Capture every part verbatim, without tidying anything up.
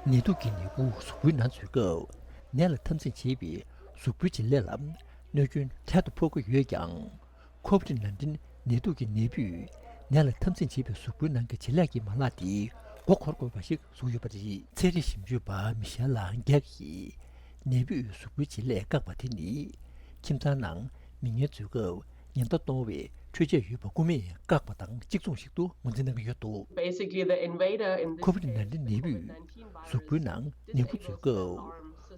ནད་དུག་གི་ནད་འབུ་གཟུགས་པོའི་ནང་འཛུལ་སྐབས། ནད་ལ་འཐབ་འཛིང་བྱེད་པའི་གཟུགས་པོའི་བྱེད་ལས་ལ་གནོད་སྐྱོན་འཕྲལ་དུ་ཕོག་གི་ཡོད་ཀྱང་། ཁོ་ཝི་ཌི་ནའིན་ཊིན་ནད་དུག་གི་ནད་འབུས་ནད་ལ་འཐབ་འཛིང་བྱེད་པའི་གཟུགས་པོའི་ནང་གི་བྱེད་ལས་ཀྱི་མ་ལག་དེ་མགོ་འཁོར་དགོས་པ་ཞིག་བཟོ་གི་ཡོད་པ་རེད། ཚན་རིག་ཞིབ་འཇུག་པ་མི་ཤེལ་ལ་གྷེག་གིས་ནད་འབུས་གཟུགས་པོའི་བྱེད་ལས་བཀག་པ་དེ་ནི། ཁྱིམ་ཚང་ནང་མི་ངན་འཛུལ་སྐབས་ཉེན་བརྡ་གཏོང་བའི་འཕྲུལ་ཆས་ཡོད་པ་སྐུ་མེད་བཀག་པ་དང་གཅིག་མཚུངས་ཤིག་ཏུ་ངོས་འཛིན་གནང་གི་ཡོད་འདུག། Basically, the invader in this ཁོ་ཝི་ཌི་ནའིན་ཊིན་ནད་འབུས་གཟུགས་པོའི་ནང་ནད་འབུ་འཛུལ་སྐབས།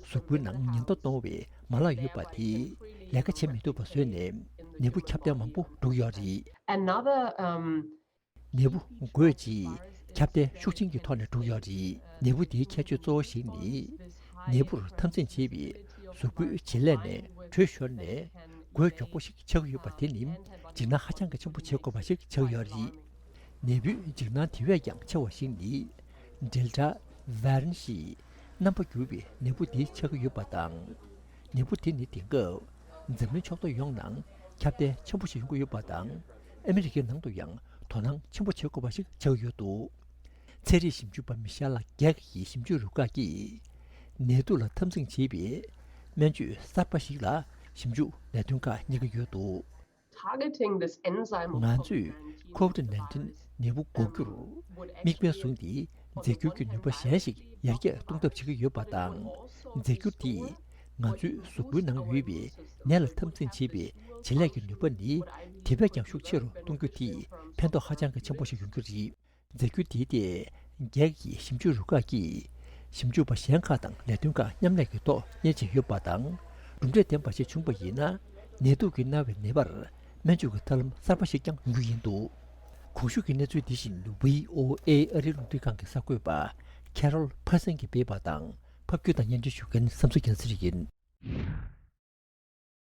གཟུགས་པོའི་ནང་ཉེན་བརྡ་གཏོང་བའི་མ་ལག་ཡོད་པ་དེས་ལས་ཀ་བྱེད་མི་ཐུབ་པ་བཟོས་ནས་ནད་འབུ་ཁྱབ་གདལ་མང་པོ་འགྲོ་གི་ཡོད་རེད། Another, um, ནད་འབུ་འགོས་རྗེས་ཁྱབ་གདལ་ཤུགས་ཆེན་གྱི་ཐོག་ནས་འགྲོ་གི་ཡོད་རེད། ནད་འབུ་དེའི་ཁྱད་ཆོས་གཙོ་བོ་ཞིག་ནི། ནད་འབུར་འཐབ་འཛིང་བྱེད་པའི་གཟུགས་པོའི་བྱེད་ལས་ནས་བྲོས་ཤོར་ནས་འགོས་མགྱོགས་པོ་ཞིག་ཆགས་ཀྱི་ཡོད་པ་དེ་ནི་འཇིགས་སྣང་ཧ་ཅང་གི་ཆེན་པོ་བྱེད་དགོས་པ་ཞིག་ཆགས་ཀྱི་ཡོད་རེད། ནད་འབུའི་འཇིགས་སྣང་དེ་བས་ཀྱང་ཆེ་བ་ཞིག་ནི། ཌེལ་ཊ་ཝེ་རི་ཡན་ཊི་ཞེས་རྣམ་པ་འགྱུར་བའི་ནད་འབུ་དེ་ཆགས་ཀྱི་ཡོད་པ་དང་། ནད་འབུ་དེ་ནི་དེང་སྐབས་འཛམ་གླིང་ཕྱོགས་མཐའ་ཡོངས་ནང་ཁྱབ་གདལ་ཆེན་པོ་ཞིག་ཡོང་གི་ཡོད་པ་དང་། ཨ་མི་རི་ཀའི་ནང་དུ་ཡང་དོ་སྣང་ཆེན་པོ་བྱེད་དགོས་པ་ཞིག་ཆགས་ཀྱི་ཡོད་འདུག། ཚན་རིག་ཞིབ་འཇུག་པ་མི་ཤེལ་ལ་གྷེག་ཡི་ཞིབ་འཇུག་རུ་ཁག་གིས། ནད་དུག་ལ་འཐབ་འཛིང་བྱེད་པའི་སྨན་བཅོས་གསར་པ་ཞིག་ལ་ཞིབ་འཇུག་ལས་དོན་ཁག་གཉེར་གྱི་ཡོད་འདུག། Targeting this enzyme of ང་ཚོས་ཁོ་ཝི་ཌི་ནའིན་ཊིན་ནད་འབུ་འགོག་རྒྱུར་དམིགས་འབེན་བཟུང་སྟེ། རྫས་འགྱུར་གྱི་ནུས་པ་གཞན་ཞིག་ཡར་རྒྱས་གཏོང་ཐབས་བྱེད་ཀྱི་ཡོད་པ་དང་། རྫས་འགྱུར་དེས་ང་ཚོའི་གཟུགས་པོའི་ནང་ཡོད་པའི་ནད་ལ་འཐབ་འཛིང་བྱེད་པའི་བྱེད་ལས་ཀྱི་ནུས་པ་ནི་དེ་བས་ཀྱང་ཤུགས་ཆེ་རུ་གཏོང་རྒྱུ་དེས་ཕན་ཐོགས་ཧ་ཅང་གི་ཆེན་པོ་ཞིག་ཡོང་རྒྱུ་རེད། རྫས་འགྱུར་དེའི་ཐད་གྷེག་ཡི་ཞིབ་འཇུག་རུ་ཁག་གིས་ཞིབ་འཇུག་པ་གཞན་ཁག་དང་ལས་དོན་ཁག་མཉམ་ལས་ཀྱི་ཐོག་གཉེར་བྱས་ཡོད་པ་དང་། གྲུབ་འབྲས་ལྡན་པ་ཞིག་བྱུང་བ་ཡིན་ན། ནད་དུག་གིས་མནར་བའི་ནད་པར་སྨན་བཅོས་ཀྱི་ཐབས་ལམ་གསར་པ་ཞིག་ཀྱང་ཡོང་རྒྱུ་ཡིན་འདུག། གོང་ཞུས་ཀྱི་གནས་ཚུལ་འདི་བཞིན་བྷི་ཨོ་ཨེ་ཨ་རིའི་རླུང་འཕྲིན་ཁང་གི་གསར་འགོད་པ་ཁེ་རོལ་ཕར་སན་གྱིས་སྤེལ་བ་དང་ཕབ་སྒྱུར་དང་སྙན་སྒྲོན་ཞུ་མཁན་བསམ་གཟིགས་རྒྱལ་མཚན་ཡིན།